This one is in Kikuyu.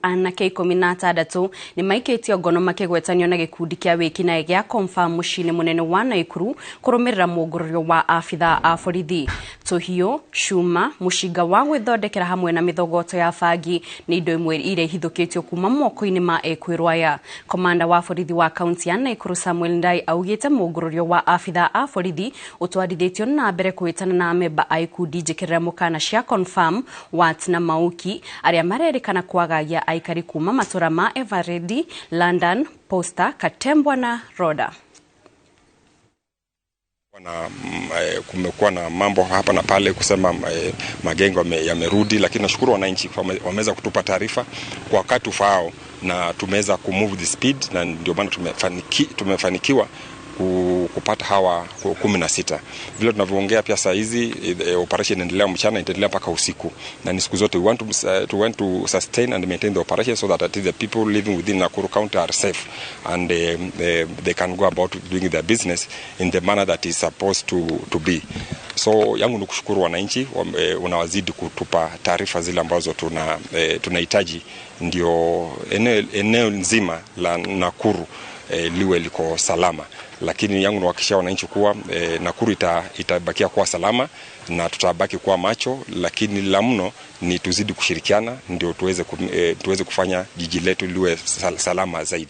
Anake 16 nĩ maikĩtio ngono makĩgwetanio na gĩkundi kĩa wĩkinaĩ gĩa Confirm mũciĩ-inĩ mũnene wa Naikuru kũrũmĩrĩra mũngũrũrio wa abithaa a borithi. Tũhiũ, cuma, mũcinga wa gwĩthondekera hamwe na mĩthogoto ya bangi nĩ indo imwe iria ihithũkĩtio kuma moko-inĩ ma ekwĩrwo aya. Komanda wa borithi wa kaunti ya Naikuru Samuel Ndai augĩte mũngũrũrio wa abithaa a borithi ũtwarithĩtio na mbere kũhĩtana na amemba a ikundi njĩkĩrĩre mũkana cia Confirm, Wat na Mauki arĩa marerĩkana kwagagia aikari kuma matũra ma Eveready, London, Posta, Katembwa na Roda. Na kumekuwa na mambo hapa na pale kusema magengo yamerudi, lakini nashukuru wananchi wameweza kutupa taarifa kwa wakati ufaao na tumeweza kumove the speed, na ndio maana tumefanikiwa kupata hawa 16. Vile tunavyoongea pia saa hizi operation inaendelea mchana, itaendelea mpaka usiku, na ni siku zote we want to sustain and maintain the operation so that at least the people living within Nakuru County are safe and they can go about doing their business in the manner that is supposed to be. So yangu ni kushukuru wananchi unawazidi kutupa taarifa zile ambazo tunahitaji ndio eneo nzima la Nakuru liwe liko salama, lakini yangu niwahakikishia wananchi kuwa Nakuru itabakia kuwa salama na tutabaki kuwa macho, lakini la mno ni tuzidi kushirikiana ndio tuweze kufanya jiji letu liwe salama zaidi.